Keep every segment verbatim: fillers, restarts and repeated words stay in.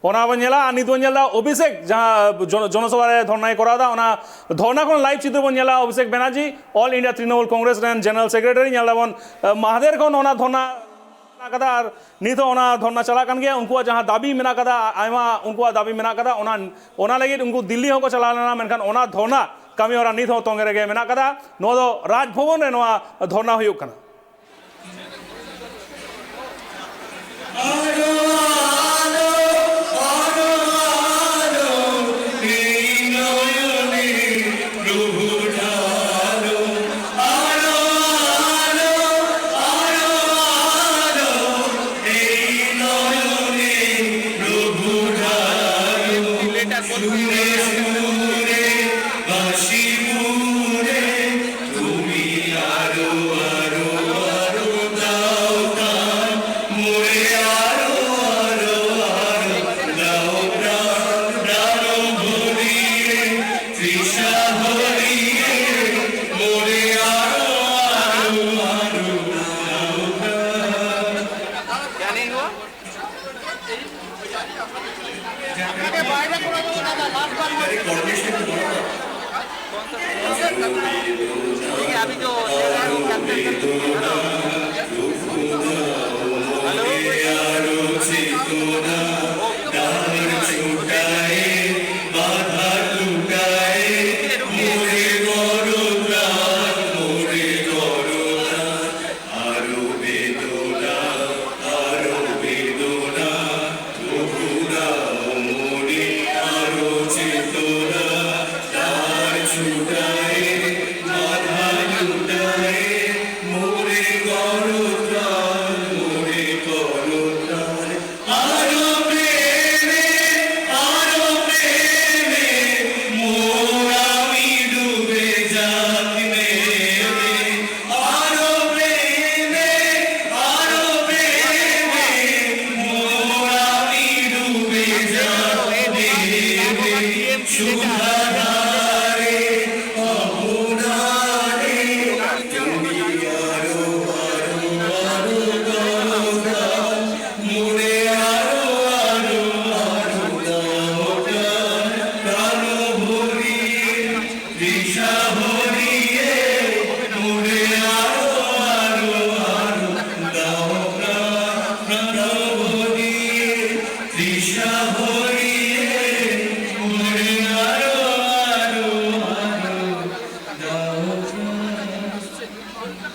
ᱚᱱᱟ ᱵᱚᱱ ᱧᱮᱞᱟ᱾ ᱟᱨ ᱱᱤᱛ ᱵᱚᱱ ᱧᱮᱞ ᱮᱫᱟ ᱚᱵᱷᱤᱥᱮᱠ, ᱡᱟᱦᱟᱸ ᱡᱚᱱ-, ᱡᱚᱱᱚᱥᱚᱵᱷᱟ ᱨᱮ ᱫᱷᱚᱨᱱᱟᱭ ᱠᱚᱨᱟᱣ ᱮᱫᱟ, ᱚᱱᱟ ᱫᱷᱚᱨᱱᱟ ᱠᱷᱚᱱ live ᱪᱤᱛᱟᱹᱨ ᱵᱚᱱ ᱧᱮᱞᱟ᱾ Abhishek Banerjee, All India Trinamool Congress ᱨᱮᱱ general secretary, ᱧᱮᱞ ᱫᱟᱵᱚᱱ, ᱟᱸ, ᱢᱟᱦᱫᱮᱨ ᱠᱷᱚᱱ ᱚᱱᱟ ᱫᱷᱚᱨᱱᱟ ᱢᱮᱱᱟᱜ ᱟᱠᱟᱫᱟ ᱟᱨ ᱱᱤᱛ ᱦᱚᱸ ᱚᱱᱟ ᱫᱷᱚᱨᱱᱟ ᱪᱟᱞᱟᱜ ᱠᱟᱱ ᱜᱮᱭᱟ᱾ ᱩᱱᱠᱩᱣᱟᱜ ᱡᱟᱦᱟᱸ ᱫᱟᱹᱵᱤ ᱢᱮᱱᱟᱜ ᱟᱠᱟᱫᱟ, ᱟᱭᱢᱟ ᱩᱱᱠᱩᱣᱟᱜ ᱫᱟᱹᱵᱤ ᱢᱮᱱᱟᱜ ᱟᱠᱟᱫᱟ, ᱚᱱᱟ, ᱚᱱᱟ ᱞᱟᱹᱜᱤᱫ ᱩᱱᱠᱩ ᱫᱤᱞᱞᱤ ᱦᱚᱸᱠᱚ ᱪᱟᱞᱟᱣ ᱞᱮᱱᱟ, ᱢᱮᱱᱠᱷᱟᱱ ᱚᱱᱟ ᱫᱷᱚᱨᱱᱟ ᱠᱟᱹᱢᱤ ᱦᱚᱨᱟ ᱱᱤᱛ ᱦᱚᱸ ᱛᱚᱸᱜᱮ ᱨᱮᱜᱮ ᱢᱮᱱᱟᱜ ᱟᱠᱟᱫᱟ᱾ ᱱᱚᱣᱟ ᱫᱚ ᱨᱟᱡᱽ ᱵᱷᱚᱵᱚᱱ ᱨᱮ ᱱᱚᱣᱟ ᱫᱷᱚᱨᱱᱟ ᱦᱩᱭᱩᱜ ᱠᱟᱱᱟ᱾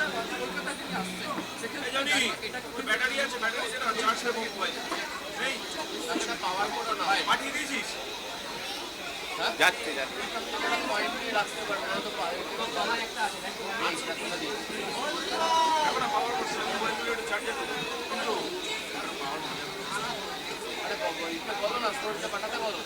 এই জানি, ব্যাটারি আছে, ব্যাটারি সেটা চার্জ করবো মোবাইল। নেই? পাঠিয়ে দিয়েছিস? যাচ্ছে, যাচ্ছে। এখন পাওয়ার করছে, মোবাইল দিয়ে একটু চার্জ করবো। আরে বাবা, এটা বলো না, স্টোরটা পাঠাতে বলো।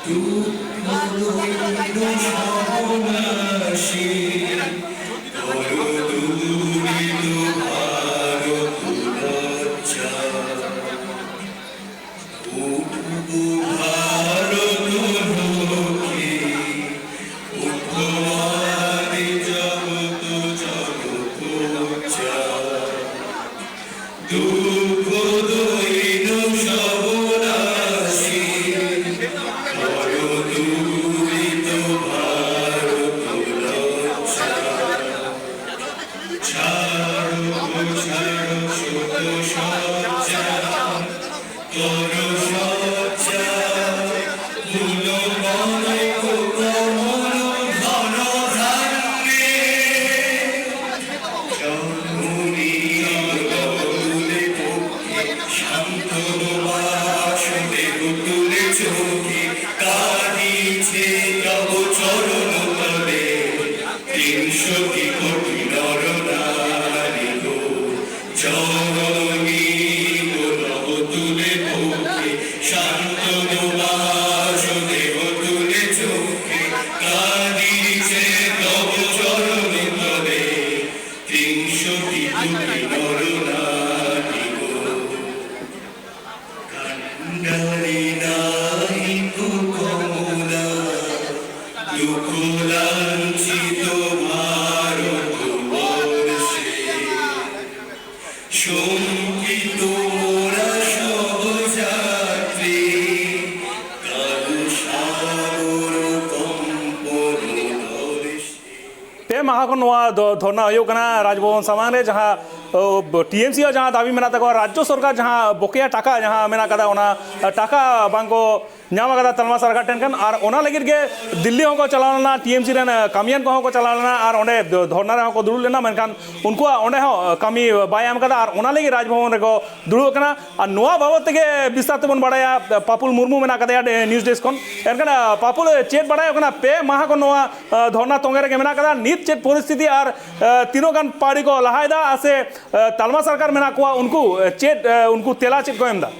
দুঃখ দৈন্য সর্বনাশী, করো দুরিত ভারত লজ্জা। উঠব ভারত লক্ষ্মী, উঠব আদি জগত জনকোচ্চা। দুঃখ দৈন্য সর্বনাশী, করো দুরিত ভারত লজ্জা। ছাড়ো, ছাড়ো শোক শয্যা, করো শয্যা, ভুলো কনক কমল ধন ধান্যে। জননী জগৎ শান্ত বাসুদেব তুলে চোখে কাঁদিছে তব চরণ তলে। তিনশো কোটি নর নারী গো, জননী গো নব তুলে বুকে, শান্ত বাসুদেব তুলে চোখে কাঁদিছে তব চরণ তলে। তিনশো কোটি নর নারী গো। কাণ্ডারী নায়িক কমলা, দুঃখ লাঞ্ছিত ভারতবর্ষে। শঙ্কিত মোরা সব যাত্রী, কাল সাগর কম্পন ধরে। ᱯᱮ ᱢᱟᱦᱟ ᱠᱷᱚᱱ ᱱᱚᱣᱟ ᱫᱚ ᱫᱷᱚᱨᱱᱟ ᱦᱩᱭᱩᱜ ᱠᱟᱱᱟ ᱨᱟᱡᱽᱵᱷᱚᱵᱚᱱ ᱥᱟᱢᱟᱝ ᱨᱮ, ᱡᱟᱦᱟᱸ, ᱚ, ᱴᱤ ᱮᱢ ᱥᱤ ᱭᱟᱜ ᱡᱟᱦᱟᱸ ᱫᱟᱹᱵᱤ ᱢᱮᱱᱟᱜ ᱛᱟᱠᱚᱣᱟ, ᱨᱟᱡᱽᱡᱚ ᱥᱚᱨᱠᱟᱨ ᱡᱟᱦᱟᱸ ᱵᱚᱠᱮᱭᱟ ᱴᱟᱠᱟ ᱡᱟᱦᱟᱸ ᱢᱮᱱᱟᱜ ᱠᱟᱫᱟ, ᱚᱱᱟ ᱴᱟᱠᱟ ᱵᱟᱝ ᱠᱚ ᱧᱟᱢ ᱟᱠᱟᱫᱟ ᱛᱟᱞᱢᱟ ᱥᱚᱨᱠᱟᱨ ᱴᱷᱮᱱ ᱠᱷᱚᱱ᱾ ᱟᱨ ᱚᱱᱟ ᱞᱟᱹᱜᱤᱫ ᱜᱮ ᱫᱤᱞᱞᱤ ᱦᱚᱸᱠᱚ ᱪᱟᱞᱟᱣ ᱞᱮᱱᱟ, ᱴᱤ ᱮᱢ ᱥᱤ ᱨᱮᱱ, ᱮ, ᱠᱟᱹᱢᱤᱭᱟᱱ ᱠᱚᱦᱚᱸ ᱠᱚ ᱪᱟᱞᱟᱣ ᱞᱮᱱᱟ ᱟᱨ ᱚᱸᱰᱮ ᱫᱷᱚᱨᱱᱟ ᱨᱮᱦᱚᱸ ᱠᱚ ᱫᱩᱲᱩᱵ ᱞᱮᱱᱟ, ᱢᱮᱱᱠᱷᱟᱱ ᱩᱱᱠᱩᱣᱟᱜ ᱚᱸᱰᱮ ᱦᱚᱸ ᱠᱟᱹᱢᱤ ᱵᱟᱭ ᱮᱢ ᱠᱟᱫᱟ ᱟᱨ ᱚᱱᱟ ᱞᱟᱹᱜᱤᱫ ᱨᱟᱡᱽᱵᱷᱚᱵᱚᱱ ᱨᱮᱠᱚ ᱫᱩᱲᱩᱵ ᱟᱠᱟᱱᱟ᱾ ᱟᱨ ᱱᱚᱣᱟ ᱵᱟᱵᱚᱫ ᱛᱮᱜᱮ ᱵᱤᱥᱛᱟᱨ ᱛᱮᱵᱚᱱ ᱵᱟᱲᱟᱭᱟ, ᱯᱟᱯᱩᱞ ᱢᱩᱨᱢᱩ ᱢᱮᱱᱟᱜ ᱠᱟᱫᱮᱭᱟ, ᱮ, ᱱᱤᱭᱩᱡᱽ ᱰᱮᱥᱠ ᱠᱷᱚᱱ᱾ ᱮᱱᱠᱷᱟᱱ, ᱮ, ᱯᱟᱯᱩᱞ, ᱪᱮᱫ ᱵᱟᱲᱟᱭᱚᱜ ᱠᱟᱱᱟ, ᱯᱮ ᱢᱟᱦᱟ ᱠᱷᱚᱱ ᱱᱚᱣᱟ, ᱮ, ᱫᱷᱚᱨᱱᱟ ᱛᱚᱸᱜᱮ ᱨᱮᱜᱮ ᱢᱮᱱᱟᱜ ᱠᱟᱫᱟ, ᱱᱤᱛ ᱪᱮᱫ ᱯᱚᱨᱤᱥᱛᱷᱤᱛᱤ ᱟᱨ, ᱮ, ᱛᱤᱱᱟᱹᱜ ᱜᱟᱱ ᱯᱟᱹᱣᱲᱤ ᱠᱚ ᱞᱟᱦᱟᱭᱮᱫᱟ ᱟᱨ ᱥᱮ, ᱮ, ᱛᱟᱞᱢᱟ ᱥᱚᱨᱠᱟᱨ ᱢᱮᱱᱟᱜ ᱠᱚᱣᱟ, ᱩᱱᱠᱩ, ᱮ, ᱪᱮᱫ, ᱮ, ᱩᱱᱠᱩ ᱛᱮᱞᱟ ᱪᱮᱫ ᱠᱚ ᱮᱢ ᱮᱫᱟ?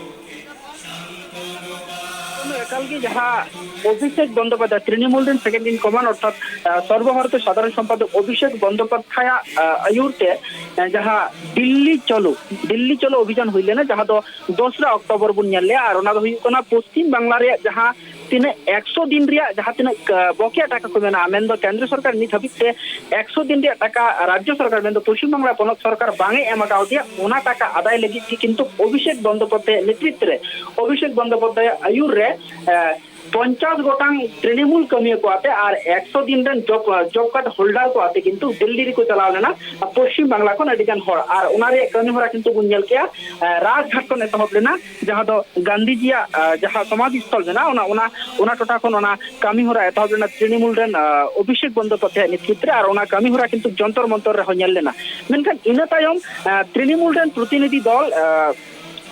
ᱮᱠᱟᱞ ᱜᱮ ᱡᱟᱦᱟᱸ ᱚᱵᱷᱤᱥᱮᱠ ᱵᱚᱱᱫᱳᱯᱟᱫᱽᱫᱷᱟᱭ, ᱛᱨᱤᱱᱢᱩᱞ ᱨᱮᱱ ᱥᱮᱠᱮᱱᱰ ᱤᱱ ᱠᱚᱢᱟᱱᱰ, ᱚᱨᱛᱷᱟᱛ, ᱟ, ᱥᱚᱨᱵᱚ ᱵᱷᱟᱨᱚᱛᱤᱭᱚ ᱥᱟᱫᱷᱟᱨᱚᱱ ᱥᱚᱢᱯᱟᱫᱚᱠ ᱚᱵᱷᱤᱥᱮᱠ ᱵᱚᱱᱫᱳᱯᱟᱫᱽᱫᱷᱟᱭᱟᱜ, ᱟ, ᱟᱹᱭᱩᱨ ᱛᱮ, ᱟ, ᱡᱟᱦᱟᱸ ᱫᱤᱞᱞᱤ ᱪᱚᱞᱚ, ᱫᱤᱞᱞᱤ ᱪᱚᱞᱚ ᱚᱵᱷᱤᱡᱟᱱ ᱦᱩᱭ ᱞᱮᱱᱟ, ᱡᱟᱦᱟᱸ ᱫᱚ ᱫᱚᱥᱨᱟ ᱚᱠᱴᱳᱵᱚᱨ ᱵᱚᱱ ᱧᱮᱞ ᱞᱮᱜᱼᱟ᱾ ᱟᱨ ᱚᱱᱟ ᱫᱚ ᱦᱩᱭᱩᱜ ᱠᱟᱱᱟ ᱯᱚᱥᱪᱤᱢ ᱵᱟᱝᱞᱟ ᱨᱮᱭᱟᱜ ᱡᱟᱦᱟᱸ ᱛᱤᱱᱟᱹᱜ ᱮᱠᱥᱚ ᱫᱤᱱ ᱨᱮᱭᱟᱜ ᱡᱟᱦᱟᱸ ᱛᱤᱱᱟᱹᱜ, ᱟ, ᱵᱚᱠᱮᱭᱟ ᱴᱟᱠᱟ ᱠᱚ ᱢᱮᱱᱟᱜᱼᱟ, ᱢᱮᱱᱫᱚ ᱠᱮᱱᱫᱨᱚ ᱥᱚᱨᱠᱟᱨ ᱱᱤᱛ ᱦᱟᱹᱵᱤᱡ ᱛᱮ ᱮᱠᱥᱚ ᱫᱤᱱ ᱨᱮᱭᱟᱜ ᱴᱟᱠᱟ ᱨᱟᱡᱽᱡᱚ ᱥᱚᱨᱠᱟᱨ, ᱢᱮᱱᱫᱚ ᱯᱚᱥᱪᱤᱢ ᱵᱟᱝᱞᱟ ᱯᱚᱱᱚᱛ ᱥᱚᱨᱠᱟᱨ ᱵᱟᱝ ᱮ ᱮᱢ ᱟᱠᱟᱣᱫᱮᱭᱟ, ᱚᱱᱟ ᱴᱟᱠᱟ ᱟᱫᱟᱭ ᱞᱟᱹᱜᱤᱫ ᱜᱮ ᱠᱤᱱᱛᱩ ᱚᱵᱷᱤᱥᱮᱠ ᱵᱚᱱᱫᱳᱯᱟᱫᱽᱫᱷᱟᱭ ᱱᱮᱛᱨᱤᱛᱵ ᱨᱮ, ᱚᱵᱷᱤᱥᱮᱠ ᱵᱚᱱᱫᱳᱯᱟᱫᱽᱫᱷᱟᱭ ᱟᱹᱭᱩᱨ ᱨᱮ, ᱮ, ᱯᱚᱧᱪᱟᱥ ᱜᱚᱴᱟᱝ ᱛᱨᱤᱱᱢᱩᱞ ᱠᱟᱹᱢᱤᱭᱟᱹ ᱠᱚ ᱟᱛᱮ ᱟᱨ ᱮᱠᱥᱚ ᱫᱤᱱ ᱨᱮᱱ ᱡᱚᱵ, ᱡᱚᱵ ᱠᱟᱨᱰ ᱦᱳᱞᱰᱟᱨ ᱠᱚ ᱟᱛᱮ ᱠᱤᱱᱛᱩ ᱫᱤᱞᱞᱤ ᱨᱮᱠᱚ ᱪᱟᱞᱟᱣ ᱞᱮᱱᱟ, ᱯᱚᱥᱪᱤᱢ ᱵᱟᱝᱞᱟ ᱠᱷᱚᱱ ᱟᱹᱰᱤ ᱜᱟᱱ ᱦᱚᱲ᱾ ᱟᱨ ᱚᱱᱟ ᱨᱮᱭᱟᱜ ᱠᱟᱹᱢᱤ ᱦᱚᱨᱟ ᱠᱤᱱᱛᱩ ᱵᱚᱱ ᱧᱮᱞ ᱠᱮᱜᱼᱟ, ᱮ, ᱨᱟᱡᱽᱜᱷᱟᱴ ᱠᱷᱚᱱ ᱮᱛᱚᱦᱚᱵ ᱞᱮᱱᱟ, ᱡᱟᱦᱟᱸ ᱫᱚ ᱜᱟᱱᱫᱷᱤᱡᱤᱭᱟᱜ, ᱮ, ᱡᱟᱦᱟᱸ ᱥᱚᱢᱟᱫᱷᱤ ᱥᱛᱷᱚᱞ ᱢᱮᱱᱟᱜᱼᱟ, ᱚᱱᱟ, ᱚᱱᱟ, ᱚᱱᱟ ᱴᱚᱴᱷᱟ ᱠᱷᱚᱱ ᱚᱱᱟ ᱠᱟᱹᱢᱤ ᱦᱚᱨᱟ ᱮᱛᱚᱦᱚᱵ ᱞᱮᱱᱟ ᱛᱨᱤᱱᱢᱩᱞ ᱨᱮᱱ, ᱮ, ᱚᱵᱷᱤᱥᱮᱠ ᱵᱚᱱᱫᱳᱯᱟᱫᱽᱫᱷᱟᱭ ᱱᱮᱛᱨᱤᱛᱵ ᱨᱮ᱾ ᱟᱨ ᱚᱱᱟ ᱠᱟᱹᱢᱤ ᱦᱚᱨᱟ ᱠᱤᱱᱛᱩ ᱡᱚᱱᱛᱚᱨ ᱢᱚᱱᱛᱚᱨ ᱨᱮᱦᱚᱸ ᱧᱮᱞ ᱞᱮᱱᱟ᱾ ᱢᱮᱱᱠᱷᱟᱱ ᱤᱱᱟᱹ ᱛᱟᱭᱚᱢ, ᱮ, ᱛᱨᱤᱱᱢᱩᱞ ᱨᱮᱱ ᱯᱨᱚᱛᱤᱱᱤᱫᱷᱤ ᱫᱚᱞ, ᱮ,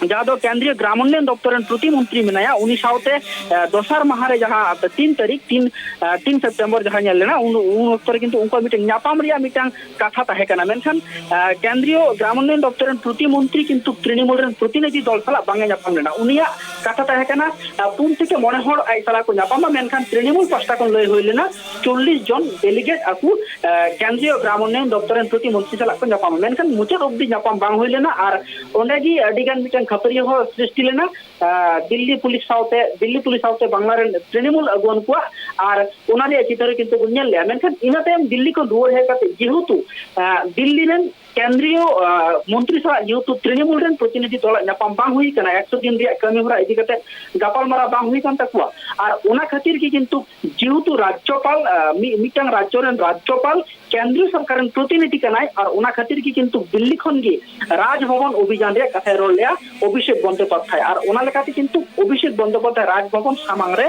ᱡᱟᱦᱟᱸ ᱫᱚ ᱠᱮᱱᱫᱨᱤᱭᱚ ᱜᱨᱟᱢ ᱩᱱᱱᱚᱭᱚᱱ ᱫᱚᱯᱛᱚᱨ ᱨᱮᱱ ᱯᱨᱚᱛᱤᱢᱚᱱᱛᱨᱤ ᱢᱮᱱᱟᱭᱟ, ᱩᱱᱤ ᱥᱟᱶᱛᱮ, ᱮ, ᱫᱚᱥᱟᱨ ᱢᱟᱦᱟ ᱨᱮ ᱡᱟᱦᱟᱸ ᱛᱤᱱ ᱛᱟᱹᱨᱤᱠᱷ, ᱛᱤᱱ, ᱮ, ᱛᱤᱱ ᱥᱮᱯᱴᱮᱢᱵᱚᱨ ᱡᱟᱦᱟᱸ ᱧᱮᱞ ᱞᱮᱱᱟ, ᱩᱱ, ᱩᱱ ᱚᱠᱛᱚ ᱨᱮ ᱠᱤᱱᱛᱩ ᱩᱱᱠᱩᱣᱟᱜ ᱢᱤᱫᱴᱟᱝ ᱧᱟᱯᱟᱢ ᱨᱮᱭᱟᱜ ᱢᱤᱫᱴᱟᱝ ᱠᱟᱛᱷᱟ ᱛᱟᱦᱮᱸ ᱠᱟᱱᱟ᱾ ᱢᱮᱱᱠᱷᱟᱱ, ᱮ, ᱠᱮᱱᱫᱨᱤᱭᱚ ᱜᱨᱟᱢ ᱩᱱᱱᱚᱭᱚᱱ ᱫᱚᱯᱛᱚᱨ ᱨᱮᱱ ᱯᱨᱚᱛᱤᱢᱚᱱᱛᱨᱤ ᱠᱤᱱᱛᱩ ᱛᱨᱤᱱᱢᱩᱞ ᱨᱮᱱ ᱯᱨᱚᱛᱤᱱᱤᱫᱷᱤ ᱫᱚᱞ ᱥᱟᱞᱟᱜ ᱵᱟᱝ ᱮ ᱧᱟᱯᱟᱢ ᱞᱮᱱᱟ᱾ ᱩᱱᱤᱭᱟᱜ ᱠᱟᱛᱷᱟ ᱛᱟᱦᱮᱸ ᱠᱟᱱᱟ, ᱮ, ᱯᱩᱱ ᱛᱷᱮᱠᱮ ᱢᱚᱬᱮ ᱦᱚᱲ ᱟᱡ ᱥᱟᱞᱟᱜ ᱠᱚ ᱧᱟᱯᱟᱢᱟ, ᱢᱮᱱᱠᱷᱟᱱ ᱛᱨᱤᱱᱢᱩᱞ ᱯᱟᱦᱴᱟ ᱠᱷᱚᱱ ᱞᱟᱹᱭ ᱦᱩᱭ ᱞᱮᱱᱟ ᱪᱚᱞᱞᱤᱥ ᱡᱚᱱ ᱰᱮᱞᱤᱜᱮᱴ ᱟᱠᱚ, ᱮ, ᱠᱮᱱᱫᱨᱤᱭᱚ ᱜᱨᱟᱢ ᱩᱱᱱᱚᱭᱚᱱ ᱫᱚᱯᱛᱚᱨ ᱨᱮᱱ ᱯᱨᱚᱛᱤᱢᱚᱱᱛᱨᱤ ᱥᱟᱞᱟᱜ ᱠᱚ ᱧᱟᱯᱟᱢᱟ, ᱢᱮᱱᱠᱷᱟᱱ ᱢᱩᱪᱟᱹᱫ ᱚᱵᱫᱤ ᱧᱟᱯᱟᱢ ᱵᱟᱝ ᱦᱩᱭ ᱞᱮᱱᱟ᱾ ᱟᱨ ᱚᱸᱰᱮ ᱜᱮ ᱟᱹᱰᱤ ᱜᱟᱱ ᱢᱤᱫᱴᱟᱝ ᱠᱷᱟᱹᱯᱟᱹᱨᱤᱭᱟᱹ ᱦᱚᱸ ᱥᱨᱤᱥᱴᱤ ᱞᱮᱱᱟ᱾ ᱟ, ᱫᱤᱞᱞᱤ ᱯᱩᱞᱤᱥ ᱥᱟᱶᱛᱮ, ᱫᱤᱞᱞᱤ ᱯᱩᱞᱤᱥ ᱥᱟᱶᱛᱮ ᱵᱟᱝᱞᱟ ᱨᱮᱱ ᱛᱨᱤᱱᱢᱩᱞ ᱟᱹᱜᱩᱣᱟᱹᱱ ᱠᱚᱣᱟᱜ, ᱟᱨ ᱚᱱᱟ ᱨᱮᱭᱟᱜ ᱪᱤᱛᱟᱹᱨ ᱠᱤᱱᱛᱩ ᱵᱚᱱ ᱧᱮᱞ ᱞᱮᱜᱼᱟ᱾ ᱢᱮᱱᱠᱷᱟᱱ ᱤᱱᱟᱹ ᱛᱟᱭᱚᱢ ᱫᱤᱞᱞᱤ ᱠᱷᱚᱱ ᱨᱩᱣᱟᱹᱲ ᱦᱮᱡ ᱠᱟᱛᱮ ᱡᱮᱦᱮᱛᱩ, ᱟ, ᱫᱤᱞᱞᱤ ᱨᱮᱱ ᱠᱮᱱᱫᱨᱤᱭᱚ ᱢᱚᱱᱛᱨᱤ ᱥᱟᱞᱟᱜ ᱡᱮᱦᱮᱛᱩ ᱛᱨᱤᱱᱢᱩᱞ ᱨᱮᱱ ᱯᱨᱚᱛᱤᱱᱤᱫᱷᱤ ᱫᱚᱞᱟᱜ ᱧᱟᱯᱟᱢ ᱵᱟᱝ ᱦᱩᱭ ᱠᱟᱱᱟ, ᱮᱠᱥᱚ ᱫᱤᱱ ᱨᱮᱭᱟᱜ ᱠᱟᱹᱢᱤ ᱦᱚᱨᱟ ᱤᱫᱤ ᱠᱟᱛᱮ ᱜᱟᱯᱟᱞᱢᱟᱨᱟᱣ ᱵᱟᱝ ᱦᱩᱭ ᱠᱟᱱ ᱛᱟᱠᱚᱣᱟ᱾ ᱟᱨ ᱚᱱᱟ ᱠᱷᱟᱹᱛᱤᱨ ᱜᱮ ᱠᱤᱱᱛᱩ ᱡᱮᱦᱮᱛᱩ ᱨᱟᱡᱽᱡᱚᱯᱟᱞ ᱢᱤᱫᱴᱟᱝ ᱨᱟᱡᱽᱡᱚ ᱨᱮᱱ ᱨᱟᱡᱽᱡᱚᱯᱟᱞ ᱠᱮᱱᱫᱨᱤᱭᱚ ᱥᱚᱨᱠᱟᱨ ᱨᱮᱱ ᱯᱨᱚᱛᱤᱱᱤᱫᱷᱤ ᱠᱟᱱᱟᱭ, ᱟᱨ ᱚᱱᱟ ᱠᱷᱟᱹᱛᱤᱨ ᱜᱮ ᱠᱤᱱᱛᱩ ᱫᱤᱞᱞᱤ ᱠᱷᱚᱱ ᱜᱮ ᱨᱟᱡᱽᱵᱷᱚᱵᱚᱱ ᱚᱵᱷᱤᱡᱟᱱ ᱨᱮᱭᱟᱜ ᱠᱟᱛᱷᱟᱭ ᱨᱚᱲ ᱞᱮᱜᱼᱟ ᱚᱵᱷᱤᱥᱮᱠ ᱵᱚᱱᱫᱳᱯᱟᱫᱽᱫᱷᱟᱭ᱾ ᱟᱨ ᱚᱱᱟ ᱞᱮᱠᱟᱛᱮ ᱠᱤᱱᱛᱩ ᱚᱵᱷᱤᱥᱮᱠ ᱵᱚᱱᱫᱳᱯᱟᱫᱽᱫᱷᱟᱭ ᱨᱟᱡᱽᱵᱷᱚᱵᱚᱱ ᱥᱟᱢᱟᱝ ᱨᱮ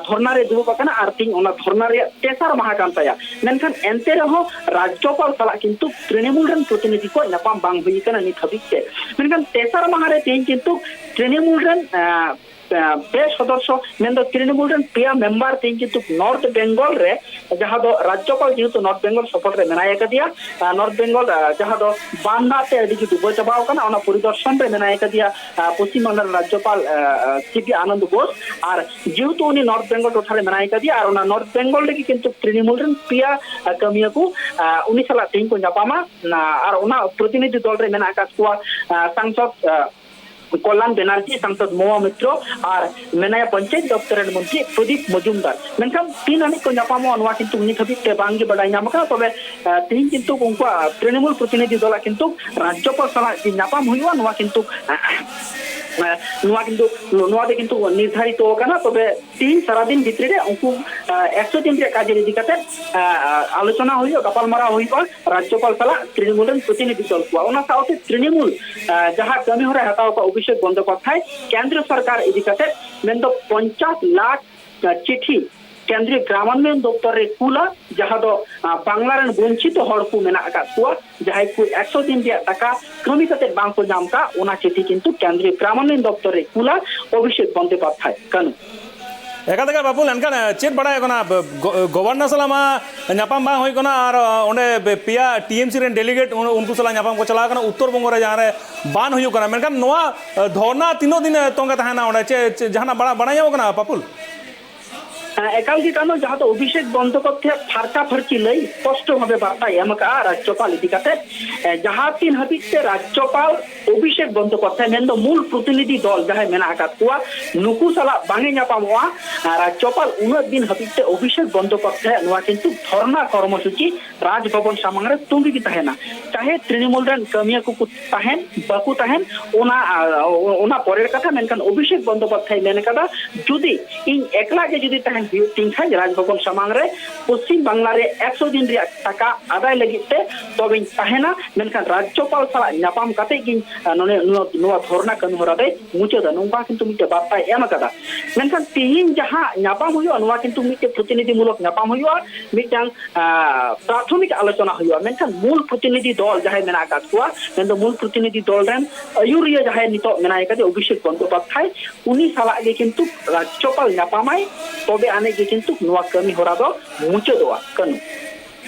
ᱫᱷᱚᱨᱱᱟ ᱨᱮ ᱫᱩᱲᱩᱵ ᱟᱠᱟᱱᱟ, ᱟᱨ ᱛᱮᱦᱮᱧ ᱚᱱᱟ ᱫᱷᱚᱨᱱᱟ ᱨᱮᱭᱟᱜ ᱛᱮᱥᱟᱨ ᱢᱟᱦᱟ ᱠᱟᱱ ᱛᱟᱭᱟ᱾ ᱢᱮᱱᱠᱷᱟᱱ ᱮᱱᱛᱮ ᱨᱮᱦᱚᱸ ᱨᱟᱡᱽᱡᱚᱯᱟᱞ ᱥᱟᱞᱟᱜ ᱠᱤᱱᱛᱩ ᱛᱨᱤᱱᱢᱩᱞ ᱨᱮᱱ ᱯᱨᱚᱛᱤᱱᱤᱫᱷᱤ ᱠᱚ ᱧᱟᱯᱟᱢ ᱵᱟᱝ ᱦᱩᱭ ᱟᱠᱟᱱᱟ ᱱᱤᱛ ᱦᱟᱹᱵᱤᱡ ᱛᱮ᱾ ᱢᱮᱱᱠᱷᱟᱱ ᱛᱮᱥᱟᱨ ᱢᱟᱦᱟ ᱨᱮ ᱛᱮᱦᱮᱧ ᱠᱤᱱᱛᱩ ᱛᱨᱤᱱᱢᱩᱞ ᱨᱮᱱ ᱯᱮ ᱥᱚᱫᱚᱥᱥᱚ, ᱢᱮᱱᱫᱚ ᱛᱨᱤᱱᱢᱩᱞ ᱨᱮᱱ ᱯᱮᱭᱟ ᱢᱮᱢᱵᱟᱨ ᱛᱮᱦᱮᱧ ᱠᱤᱱᱛᱩ ᱱᱚᱨᱛᱷ ᱵᱮᱝᱜᱚᱞ ᱨᱮ, ᱡᱟᱦᱟᱸ ᱫᱚ ᱨᱟᱡᱽᱡᱚᱯᱟᱞ ᱡᱮᱦᱮᱛᱩ ᱱᱚᱨᱛᱷ ᱵᱮᱝᱜᱚᱞ ᱥᱚᱯᱷᱚᱨ ᱨᱮ ᱢᱮᱱᱟᱭ ᱟᱠᱟᱫᱮᱭᱟ, ᱱᱚᱨᱛᱷ ᱵᱮᱝᱜᱚᱞ ᱡᱟᱦᱟᱸ ᱫᱚ ᱵᱟᱱ ᱫᱟᱜ ᱛᱮ ᱟᱹᱰᱤ ᱜᱮ ᱰᱩᱵᱟᱹ ᱪᱟᱵᱟᱣ ᱟᱠᱟᱱᱟ, ᱚᱱᱟ ᱯᱚᱨᱤᱫᱚᱨᱥᱚᱱ ᱨᱮ ᱢᱮᱱᱟᱭ ᱟᱠᱟᱫᱮᱭᱟ ᱯᱚᱥᱪᱤᱢ ᱵᱟᱝᱞᱟ ᱨᱮᱱ ᱨᱟᱡᱽᱡᱚᱯᱟᱞ ᱥᱤ ᱵᱤ ᱟᱱᱚᱱᱫ ᱜᱷᱳᱥ᱾ ᱟᱨ ᱡᱮᱦᱮᱛᱩ ᱩᱱᱤ ᱱᱚᱨᱛᱷ ᱵᱮᱝᱜᱚᱞ ᱴᱚᱴᱷᱟ ᱨᱮ ᱢᱮᱱᱟᱭ ᱟᱠᱟᱫᱮᱭᱟ, ᱟᱨ ᱚᱱᱟ ᱱᱚᱨᱛᱷ ᱵᱮᱝᱜᱚᱞ ᱨᱮᱜᱮ ᱠᱤᱱᱛᱩ ᱛᱨᱤᱱᱢᱩᱞ ᱨᱮᱱ ᱯᱮᱭᱟ ᱠᱟᱹᱢᱤᱭᱟᱹ ᱠᱚ ᱩᱱᱤ ᱥᱟᱞᱟᱜ ᱛᱮᱦᱮᱧ ᱠᱚ ᱧᱟᱯᱟᱢᱟ᱾ ᱟᱨ ᱚᱱᱟ ᱯᱨᱚᱛᱤᱱᱤᱫᱷᱤ ᱫᱚᱞ ᱨᱮ ᱢᱮᱱᱟᱜ ᱟᱠᱟᱫ ᱠᱚᱣᱟ ᱥᱟᱝᱥᱚᱫ ᱠᱚᱞᱞᱟᱱ ᱵᱮᱱᱟᱨᱡᱤ, ᱥᱟᱝᱥᱚᱫ ᱢᱚᱦᱟ ᱢᱤᱛᱨᱚ ᱟᱨ ᱢᱮᱱᱟᱭᱟ ᱯᱚᱧᱪᱟᱭᱮᱛ ᱫᱚᱯᱛᱚᱨ ᱨᱮᱱ ᱢᱚᱱᱛᱨᱤ ᱯᱨᱚᱫᱤᱯ ᱢᱚᱡᱩᱢᱫᱟᱨ᱾ ᱢᱮᱱᱠᱷᱟᱱ ᱛᱤᱱ ᱟᱹᱱᱤᱡ ᱠᱚ ᱧᱟᱯᱟᱢᱚᱜᱼᱟ, ᱱᱚᱣᱟ ᱠᱤᱱᱛᱩ ᱱᱤᱛ ᱦᱟᱹᱵᱤᱡ ᱛᱮ ᱵᱟᱝ ᱜᱮ ᱵᱟᱰᱟᱭ ᱧᱟᱢ ᱟᱠᱟᱱᱟ᱾ ᱛᱚᱵᱮ ᱛᱮᱦᱮᱧ ᱠᱤᱱᱛᱩ ᱩᱱᱠᱩᱣᱟᱜ ᱛᱨᱤᱱᱢᱩᱞ ᱯᱨᱚᱛᱤᱱᱤᱫᱷᱤ ᱫᱚᱞᱟᱜ ᱠᱤᱱᱛᱩ ᱨᱟᱡᱽᱡᱚᱯᱟᱞ ᱥᱟᱞᱟᱜ ᱡᱮ ᱧᱟᱯᱟᱢ ᱦᱩᱭᱩᱜᱼᱟ, ᱱᱚᱣᱟ ᱠᱤᱱᱛᱩ ᱱᱚᱣᱟ ᱠᱤᱱᱛᱩ ᱱᱚᱣᱟ ᱫᱚ ᱠᱤᱱᱛᱩ ᱱᱤᱨᱫᱷᱟᱨᱤᱛᱚ ᱟᱠᱟᱱᱟ᱾ ᱛᱚᱵᱮ ᱛᱮᱦᱮᱧ ᱥᱟᱨᱟᱫᱤᱱ ᱵᱷᱤᱛᱨᱤ ᱨᱮ ᱩᱱᱠᱩ ᱮᱠᱥᱚ ᱫᱤᱱ ᱨᱮᱭᱟᱜ ᱠᱟᱡᱽ ᱤᱫᱤ ᱠᱟᱛᱮ ᱟᱞᱳᱪᱚᱱᱟ ᱦᱩᱭᱩᱜᱼᱟ, ᱜᱟᱯᱟᱞᱢᱟᱨᱟᱣ ᱦᱩᱭᱩᱜᱼᱟ ᱨᱟᱡᱽᱡᱚᱯᱟᱞ ᱥᱟᱞᱟᱜ ᱛᱨᱤᱱᱢᱩᱞ ᱨᱮᱱ ᱯᱨᱚᱛᱤᱱᱤᱫᱷᱤ ᱫᱚᱞ ᱠᱚᱣᱟ᱾ ᱚᱱᱟ ᱥᱟᱶᱛᱮ ᱛᱨᱤᱱᱢᱩᱞ ᱡᱟᱦᱟᱸ ᱠᱟᱹᱢᱤ ᱦᱚᱨᱟᱭ ᱦᱟᱛᱟᱣ ᱟᱠᱟᱫ ᱚᱵᱷᱤᱥᱮᱠ ᱵᱚᱱᱫᱳᱯᱟᱫᱽᱫᱷᱟᱭ ᱠᱮᱱᱫᱨᱚ ᱥᱚᱨᱠᱟᱨ ᱤᱫᱤ ᱠᱟᱛᱮ, ᱢᱮᱱᱫᱚ ᱯᱚᱧᱪᱟᱥ ᱞᱟᱠᱷ ᱪᱤᱴᱷᱤ ᱠᱮᱱᱫᱨᱤᱭᱚ ᱜᱨᱟᱢᱳᱱᱱᱚᱭᱚᱱ ᱫᱚᱯᱛᱚᱨ ᱨᱮ ᱠᱩᱞᱟ, ᱡᱟᱦᱟᱸ ᱫᱚ ᱵᱟᱝᱞᱟ ᱨᱮᱱ ᱵᱚᱧᱪᱤᱛᱚ ᱦᱚᱲ ᱠᱚ ᱢᱮᱱᱟᱜ ᱟᱠᱟᱫ ᱠᱚᱣᱟ, ᱡᱟᱦᱟᱸᱭ ᱠᱚ ᱮᱠᱥᱚ ᱫᱤᱱ ᱨᱮᱭᱟᱜ ᱴᱟᱠᱟ ᱠᱟᱹᱢᱤ ᱠᱟᱛᱮ ᱵᱟᱝ ᱠᱚ ᱧᱟᱢ ᱠᱟᱜ, ᱚᱱᱟ ᱪᱤᱴᱷᱤ ᱠᱤᱱᱛᱩ ᱠᱮᱱᱫᱨᱤᱭᱚ ᱜᱨᱟᱢᱳᱱᱱᱚᱭᱚᱱ ᱫᱚᱯᱛᱚᱨ ᱨᱮ ᱠᱩᱞᱟ ᱚᱵᱷᱤᱥᱮᱠ ᱵᱚᱱᱫᱳᱯᱟᱫᱽᱫᱷᱟᱭ᱾ ᱠᱟᱹᱱᱩ᱾ ᱮᱠᱟᱞ ᱛᱮᱜᱮ ᱵᱟᱹᱵᱩᱞ, ᱮᱱᱠᱷᱟᱱ ᱪᱮᱫ ᱵᱟᱲᱟᱭ ᱠᱟᱱᱟ? ᱜᱚᱵᱷᱚᱨᱱᱚᱨ ᱥᱟᱞᱟᱜ ᱢᱟ ᱧᱟᱯᱟᱢ ᱵᱟᱝ ᱦᱩᱭ ᱠᱟᱱᱟ, ᱟᱨ ᱚᱸᱰᱮ ᱯᱮᱭᱟ ᱴᱤ ᱮᱢ ᱥᱤ ᱨᱮᱱ ᱰᱮᱞᱤᱜᱮᱴ ᱩᱱᱠᱩ ᱥᱟᱞᱟᱜ ᱧᱟᱯᱟᱢ ᱠᱚ ᱪᱟᱞᱟᱣ ᱠᱟᱱᱟ ᱩᱛᱛᱚᱨ ᱵᱚᱝᱜᱚ ᱨᱮ, ᱡᱟᱦᱟᱸ ᱨᱮ ᱵᱟᱱ ᱦᱩᱭᱩᱜ ᱠᱟᱱᱟ᱾ ᱢᱮᱱᱠᱷᱟᱱ ᱱᱚᱣᱟ ᱫᱷᱚᱨᱱᱟ ᱛᱤᱱᱟᱹᱜ ᱫᱤᱱ ᱛᱚᱸᱜᱮ ᱛᱟᱦᱮᱱᱟ ᱚᱸᱰᱮ? ᱪᱮᱫ ᱡᱟᱦᱟᱱᱟᱜ ᱵᱟᱲᱟᱭ ᱧᱟᱢᱚᱜ ᱠᱟᱱᱟ ᱯᱟᱯᱩᱞ? ᱮᱠᱟᱞ ᱜᱮ ᱠᱟᱱᱟ, ᱡᱟᱦᱟᱸ ᱫᱚ ᱚᱵᱷᱤᱥᱮᱠ ᱵᱚᱱᱫᱳᱯᱟᱫᱽᱫᱷᱟᱭ ᱯᱷᱟᱨᱪᱟ ᱯᱷᱟᱨᱪᱤ ᱞᱟᱹᱭ ᱥᱯᱚᱥᱴᱚ ᱵᱷᱟᱵᱮ ᱵᱟᱨᱛᱟᱭ ᱮᱢ ᱟᱠᱟᱫᱼᱟ ᱨᱟᱡᱽᱡᱚᱯᱟᱞ ᱤᱫᱤ ᱠᱟᱛᱮ᱾ ᱮ, ᱡᱟᱦᱟᱸ ᱛᱤᱱ ᱦᱟᱹᱵᱤᱡ ᱛᱮ ᱨᱟᱡᱽᱡᱚᱯᱟᱞ ᱚᱵᱷᱤᱥᱮᱠ ᱵᱚᱱᱫᱳᱯᱟᱫᱽᱫᱷᱟᱭ ᱢᱮᱱᱫᱚ ᱢᱩᱞ ᱯᱨᱚᱛᱤᱱᱤᱫᱷᱤ ᱫᱚᱞ ᱡᱟᱦᱟᱸᱭ ᱢᱮᱱᱟᱜ ᱟᱠᱟᱫ ᱠᱚᱣᱟ, ᱱᱩᱠᱩ ᱥᱟᱞᱟᱜ ᱵᱟᱝ ᱮ ᱧᱟᱯᱟᱢᱚᱜᱼᱟ, ᱮ, ᱨᱟᱡᱽᱡᱚᱯᱟᱞ, ᱩᱱᱟᱹᱜ ᱫᱤᱱ ᱦᱟᱹᱵᱤᱡ ᱛᱮ ᱚᱵᱷᱤᱥᱮᱠ ᱵᱚᱱᱫᱳᱯᱟᱫᱽᱫᱷᱟᱭ ᱱᱚᱣᱟ ᱠᱤᱱᱛᱩ ᱫᱷᱚᱨᱱᱟ ᱠᱚᱨᱢᱚᱥᱩᱪᱤ ᱨᱟᱡᱽᱵᱷᱚᱵᱚᱱ ᱥᱟᱢᱟᱝ ᱨᱮ ᱛᱚᱸᱜᱮ ᱜᱮ ᱛᱟᱦᱮᱱᱟ᱾ ᱪᱟᱦᱮ ᱛᱨᱤᱱᱢᱩᱞ ᱨᱮᱱ ᱠᱟᱹᱢᱤᱭᱟᱹ ᱠᱚᱠᱚ ᱛᱟᱦᱮᱱ, ᱵᱟᱠᱚ ᱛᱟᱦᱮᱱ, ᱚᱱᱟ, ᱟ, ᱚᱱᱟ ᱯᱚᱨᱮᱨ ᱠᱟᱛᱷᱟ, ᱢᱮᱱᱠᱷᱟᱱ ᱚᱵᱷᱤᱥᱮᱠ ᱵᱚᱱᱫᱳᱯᱟᱫᱽᱫᱷᱟᱭ ᱢᱮᱱ ᱠᱟᱫᱟ, ᱡᱩᱫᱤ ᱤᱧ ᱮᱠᱞᱟ ᱜᱮ ᱡᱩᱫᱤ ᱛᱟᱦᱮᱱ ᱦᱩᱭᱩᱜ ᱛᱤᱧ ᱠᱷᱟᱡ ᱨᱟᱡᱽᱵᱷᱚᱵᱚᱱ ᱥᱟᱢᱟᱝ ᱨᱮ ᱯᱚᱥᱪᱤᱢ ᱵᱟᱝᱞᱟ ᱨᱮ ᱮᱠᱥᱚ ᱫᱤᱱ ᱨᱮᱭᱟᱜ ᱴᱟᱠᱟ ᱟᱫᱟᱭ ᱞᱟᱹᱜᱤᱫ ᱛᱮ, ᱛᱚᱵᱮᱧ ᱛᱟᱦᱮᱱᱟ, ᱢᱮᱱᱠᱷᱟᱱ ᱨᱟᱡᱽᱡᱚᱯᱟᱞ ᱥᱟᱞᱟᱜ ᱧᱟᱯᱟᱢ ᱠᱟᱛᱮ ᱜᱤᱧ, ᱟ, ᱱᱚᱰᱮ ᱱᱚᱣᱟ, ᱱᱚᱣᱟ ᱫᱷᱚᱨᱱᱟ ᱠᱟᱹᱢᱤ ᱦᱚᱨᱟ ᱫᱚᱭ ᱢᱩᱪᱟᱹᱫᱟ, ᱱᱚᱝᱠᱟ ᱠᱤᱱᱛᱩ ᱢᱤᱫᱴᱮᱱ ᱵᱟᱨᱛᱟᱭ ᱮᱢ ᱟᱠᱟᱫᱟ᱾ ᱢᱮᱱᱠᱷᱟᱱ ᱛᱮᱦᱮᱧ ᱡᱟᱦᱟᱸ ᱧᱟᱯᱟᱢ ᱦᱩᱭᱩᱜᱼᱟ, ᱱᱚᱣᱟ ᱠᱤᱱᱛᱩ ᱢᱤᱫᱴᱮᱱ ᱯᱨᱚᱛᱤᱱᱤᱫᱷᱤ ᱢᱩᱞᱚᱠ ᱧᱟᱯᱟᱢ ᱦᱩᱭᱩᱜᱼᱟ, ᱢᱤᱫᱴᱟᱝ, ᱟ, ᱯᱨᱟᱛᱷᱚᱢᱤᱠ ᱟᱞᱳᱪᱚᱱᱟ ᱦᱩᱭᱩᱜᱼᱟ, ᱢᱮᱱᱠᱷᱟᱱ ᱢᱩᱞ ᱯᱨᱚᱛᱤᱱᱤᱫᱷᱤ ᱫᱚᱞ ᱡᱟᱦᱟᱸᱭ ᱢᱮᱱᱟᱜ ᱟᱠᱟᱫ ᱠᱚᱣᱟ, ᱢᱮᱱᱫᱚ ᱢᱩᱞ ᱯᱨᱚᱛᱤᱱᱤᱫᱷᱤ ᱫᱚᱞ ᱨᱮᱱ ᱟᱹᱭᱩᱨᱤᱭᱟᱹ ᱡᱟᱦᱟᱸᱭ ᱱᱤᱛᱚᱜ ᱢᱮᱱᱟᱭ ᱠᱟᱫᱮ ᱚᱵᱷᱤᱥᱮᱠ ᱵᱚᱱᱫᱳᱯᱟᱫᱽᱫᱷᱟᱭ, ᱩᱱᱤ ᱥᱟᱞᱟᱜ ᱜᱮ ᱠᱤᱱᱛᱩ ᱨᱟᱡᱽᱡᱚᱯᱟᱞ ᱧᱟᱯᱟᱢᱟᱭ, ᱛᱚᱵᱮ ᱟᱹᱱᱤᱡ ᱜᱮ ᱠᱤᱱᱛᱩ ᱱᱚᱣᱟ ᱠᱟᱹᱢᱤ ᱦᱚᱨᱟ ᱫᱚ ᱢᱩᱪᱟᱹᱫᱚᱜᱼᱟ᱾ ᱠᱟᱹᱱᱩ᱾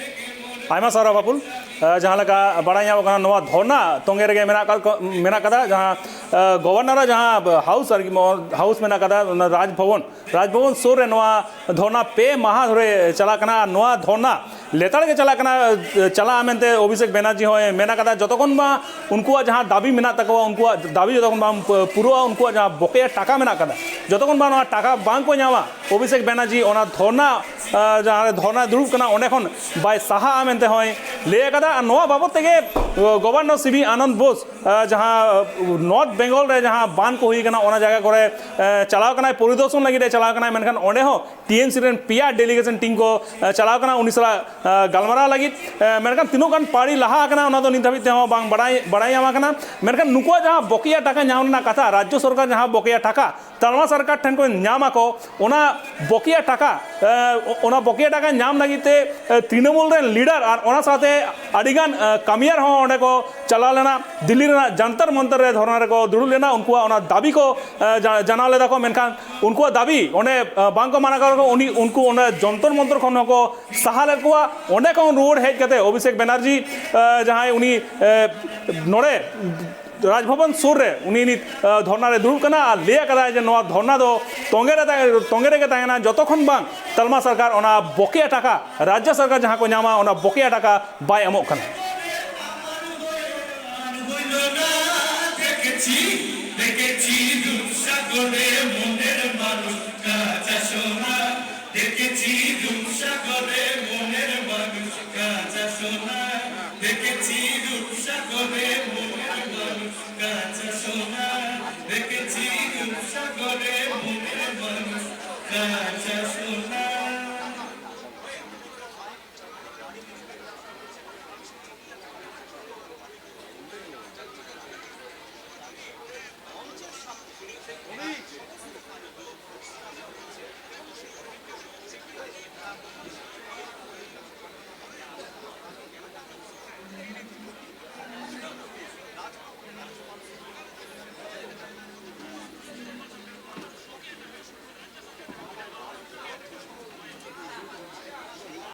ᱟᱭᱢᱟ ᱥᱟᱨᱦᱟᱣ ᱵᱟᱯᱩᱞ᱾ ᱟᱸ, ᱡᱟᱦᱟᱸ ᱞᱮᱠᱟ ᱵᱟᱲᱟᱭ ᱧᱟᱢᱚᱜ ᱠᱟᱱᱟ, ᱱᱚᱣᱟ ᱫᱷᱚᱨᱱᱟ ᱛᱚᱸᱜᱮ ᱨᱮᱜᱮ ᱢᱮᱱᱟᱜ ᱟᱠᱟᱫ ᱠᱚ, ᱢᱮᱱᱟᱜ ᱠᱟᱫᱟ, ᱡᱟᱦᱟᱸ, ᱟᱸ, ᱜᱚᱵᱷᱚᱨᱱᱚᱨᱟᱜ ᱡᱟᱦᱟᱸ ᱦᱟᱣᱩᱥ ᱟᱨᱠᱤ, ᱢᱚ-, ᱦᱟᱣᱩᱥ ᱢᱮᱱᱟᱜ ᱠᱟᱫᱟ, ᱚᱱᱟ ᱨᱟᱡᱽᱵᱷᱚᱵᱚᱱ, ᱨᱟᱡᱽᱵᱷᱚᱵᱚᱱ ᱥᱩᱨ ᱨᱮ ᱱᱚᱣᱟ ᱫᱷᱚᱨᱱᱟ ᱯᱮ ᱢᱟᱦᱟ ᱫᱷᱚᱨᱮ ᱪᱟᱞᱟᱜ ᱠᱟᱱᱟ᱾ ᱟᱨ ᱱᱚᱣᱟ ᱫᱷᱚᱨᱱᱟ ᱞᱮᱛᱟᱲ ᱜᱮ ᱪᱟᱞᱟᱜ ᱠᱟᱱᱟ, ᱟᱸ, ᱪᱟᱞᱟᱜᱼᱟ ᱢᱮᱱᱛᱮ ᱚᱵᱷᱤᱥᱮᱠ ᱵᱮᱱᱟᱨᱡᱤ ᱦᱚᱸᱭ ᱢᱮᱱ ᱠᱟᱫᱟ᱾ ᱡᱚᱛᱚᱠᱷᱚᱱ ᱵᱟᱝ ᱩᱱᱠᱩᱣᱟᱜ ᱡᱟᱦᱟᱸ ᱫᱟᱹᱵᱤ ᱢᱮᱱᱟᱜ ᱛᱟᱠᱚᱣᱟ, ᱩᱱᱠᱩᱣᱟᱜ ᱫᱟᱹᱵᱤ ᱡᱚᱛᱚᱠᱷᱚᱱ ᱵᱟᱝ ᱯᱩᱨᱟᱹᱜᱼᱟ, ᱩᱱᱠᱩᱣᱟᱜ ᱡᱟᱦᱟᱸ ᱵᱚᱠᱮᱭᱟ ᱴᱟᱠᱟ ᱢᱮᱱᱟᱜ ᱠᱟᱫᱟ, ᱡᱚᱛᱚᱠᱷᱚᱱ ᱵᱟᱝ ᱱᱚᱣᱟ ᱴᱟᱠᱟ ᱵᱟᱝ ᱠᱚ ᱧᱟᱢᱟ, ᱚᱵᱷᱤᱥᱮᱠ ᱵᱮᱱᱟᱨᱡᱤ ᱚᱱᱟ ᱫᱷᱚᱨᱱᱟ, ᱟᱸ, ᱡᱟᱦᱟᱸ ᱨᱮ ᱫᱷᱚᱨᱱᱟ ᱫᱩᱲᱩᱵ ᱠᱟᱱᱟ, ᱚᱸᱰᱮ ᱠᱷᱚᱱ ᱵᱟᱭ ᱥᱟᱦᱟᱜᱼᱟ ᱢᱮᱱᱛᱮ ᱦᱚᱸᱭ ᱞᱟᱹᱭ ᱟᱠᱟᱫᱟ᱾ ᱟᱨ ᱱᱚᱣᱟ ᱵᱟᱵᱚᱫ ᱛᱮᱜᱮ, ᱟᱸ, governor C B Anand Bose, ᱟᱸ, ᱡᱟᱦᱟᱸ, ᱟᱸ, ᱱᱚᱨᱛᱷ ᱵᱮᱝᱜᱚᱞ ᱨᱮ ᱡᱟᱦᱟᱸ ᱵᱟᱱ ᱠᱚ ᱦᱩᱭ ᱠᱟᱱᱟ, ᱚᱱᱟ ᱡᱟᱭᱜᱟ ᱠᱚᱨᱮ, ᱟᱸ, ᱪᱟᱞᱟᱣ ᱠᱟᱱᱟᱭ, ᱯᱚᱨᱤᱫᱚᱨᱥᱚᱱ ᱞᱟᱹᱜᱤᱫ ᱮ ᱪᱟᱞᱟᱣ ᱠᱟᱱᱟᱭ, ᱢᱮᱱᱠᱷᱟᱱ ᱚᱸᱰᱮ ᱦᱚᱸ ᱴᱤ ᱮᱢ ᱥᱤ ᱨᱮᱱ ᱯᱮᱭᱟ ᱰᱮᱞᱤᱜᱮᱥᱚᱱ ᱴᱤᱢ ᱠᱚ, ᱟᱸ, ᱪᱟᱞᱟᱣ ᱠᱟᱱᱟ ᱩᱱᱤ ᱥᱟᱞᱟᱜ, ᱟᱸ, ᱜᱟᱞᱢᱟᱨᱟᱣ ᱞᱟᱹᱜᱤᱫ᱾ ᱟᱸ, ᱢᱮᱱᱠᱷᱟᱱ ᱛᱤᱱᱟᱹᱜ ᱜᱟᱱ ᱯᱟᱹᱲᱤ ᱞᱟᱦᱟ ᱟᱠᱟᱱᱟ, ᱚᱱᱟ ᱫᱚ ᱱᱤᱛ ᱫᱷᱟᱹᱵᱤᱡ ᱛᱮᱦᱚᱸ ᱵᱟᱝ ᱵᱟᱲᱟᱭ, ᱵᱟᱲᱟᱭ ᱧᱟᱢ ᱟᱠᱟᱱᱟ᱾ ᱢᱮᱱᱠᱷᱟᱱ ᱱᱩᱠᱩᱣᱟᱜ ᱡᱟᱦᱟᱸ ᱵᱚᱠᱮᱭᱟ ᱴᱟᱠᱟ ᱧᱟᱢ ᱨᱮᱱᱟᱜ ᱠᱟᱛᱷᱟ, ᱨᱟᱡᱽᱡᱚ ᱥᱚᱨᱠᱟᱨ ᱡᱟᱦᱟᱸ ᱵᱚᱠᱮᱭᱟ ᱴᱟᱠᱟ ᱛᱟᱞᱢᱟ ᱥᱚᱨᱠᱟᱨ ᱴᱷᱮᱱ ᱠᱚ ᱧᱟᱢ ᱟᱠᱚ, ᱚᱱᱟ ᱵᱚᱠᱮᱭᱟ ᱴᱟᱠᱟ, ᱮ, ᱚᱱᱟ ᱵᱚᱠᱮᱭᱟ ᱴᱟᱠᱟ ᱧᱟᱢ ᱞᱟᱹᱜᱤᱫ ᱛᱮ, ᱮ, ᱛᱨᱤᱱᱚᱢᱩᱞ ᱨᱮᱱ ᱞᱤᱰᱟᱨ ᱟᱨ ᱚᱱᱟ ᱥᱟᱶᱛᱮ ᱟᱹᱰᱤᱜᱟᱱ, ᱮ, ᱠᱟᱹᱢᱤᱭᱟᱹᱨ ᱦᱚᱸ ᱚᱸᱰᱮ ᱠᱚ ᱪᱟᱞᱟᱣ ᱞᱮᱱᱟ᱾ ᱫᱤᱞᱞᱤ ᱨᱮᱱᱟᱜ ᱡᱚᱱᱛᱚᱨ ᱢᱚᱱᱛᱚᱨ ᱨᱮ ᱫᱷᱚᱨᱱᱟ ᱨᱮᱠᱚ ᱫᱩᱲᱩᱵ ᱞᱮᱱᱟ᱾ ᱩᱱᱠᱩᱣᱟᱜ ᱚᱱᱟ ᱫᱟᱹᱵᱤ ᱠᱚ, ᱮ, ᱡᱟ-, ᱡᱟᱱᱟᱣ ᱞᱮᱫᱟ ᱠᱚ, ᱢᱮᱱᱠᱷᱟᱱ ᱩᱱᱠᱩᱣᱟᱜ ᱫᱟᱹᱵᱤ ᱚᱸᱰᱮ, ᱮ, ᱵᱟᱝ ᱠᱚ ᱢᱟᱱᱟᱣ ᱠᱟᱫᱟ ᱠᱚ᱾ ᱩᱱᱤ, ᱩᱱᱠᱩ ᱚᱸᱰᱮ ᱡᱚᱱᱛᱚᱨ ᱢᱚᱱᱛᱚᱨ ᱠᱷᱚᱱ ᱦᱚᱸᱠᱚ ᱥᱟᱦᱟ ᱞᱮᱫ ᱠᱚᱣᱟ᱾ ᱚᱸᱰᱮ ᱠᱷᱚᱱ ᱨᱩᱣᱟᱹᱲ ᱦᱮᱡ ᱠᱟᱛᱮ ᱚᱵᱷᱤᱥᱮᱠ ᱵᱮᱱᱟᱨᱡᱤ, ᱮ, ᱡᱟᱦᱟᱸᱭ ᱩᱱᱤ, ᱮ, ᱱᱚᱰᱮ ᱨᱟᱡᱽᱵᱷᱚᱵᱚᱱ ᱥᱩᱨ ᱨᱮ ᱩᱱᱤ ᱱᱤᱛ ᱫᱷᱚᱨᱱᱟ ᱨᱮ ᱫᱩᱲᱩᱵ ᱠᱟᱱᱟ ᱟᱨ ᱞᱟᱹᱭ ᱟᱠᱟᱫᱟᱭ ᱡᱮ ᱱᱚᱣᱟ ᱫᱷᱚᱨᱱᱟ ᱫᱚ ᱛᱚᱸᱜᱮ ᱨᱮ ᱛᱚᱸᱜᱮ ᱨᱮᱜᱮ ᱛᱟᱦᱮᱱᱟ, ᱡᱚᱛᱚᱠᱷᱚᱱ ᱵᱟᱝ ᱛᱟᱞᱢᱟ ᱥᱚᱨᱠᱟᱨ ᱚᱱᱟ ᱵᱚᱠᱮᱭᱟ ᱴᱟᱠᱟ ᱨᱟᱡᱽᱡᱚ ᱥᱚᱨᱠᱟᱨ ᱡᱟᱦᱟᱸ ᱠᱚ ᱧᱟᱢᱟ, ᱚᱱᱟ ᱵᱚᱠᱮᱭᱟ ᱴᱟᱠᱟ ᱵᱟᱭ ᱮᱢᱚᱜ ᱠᱟᱱᱟ᱾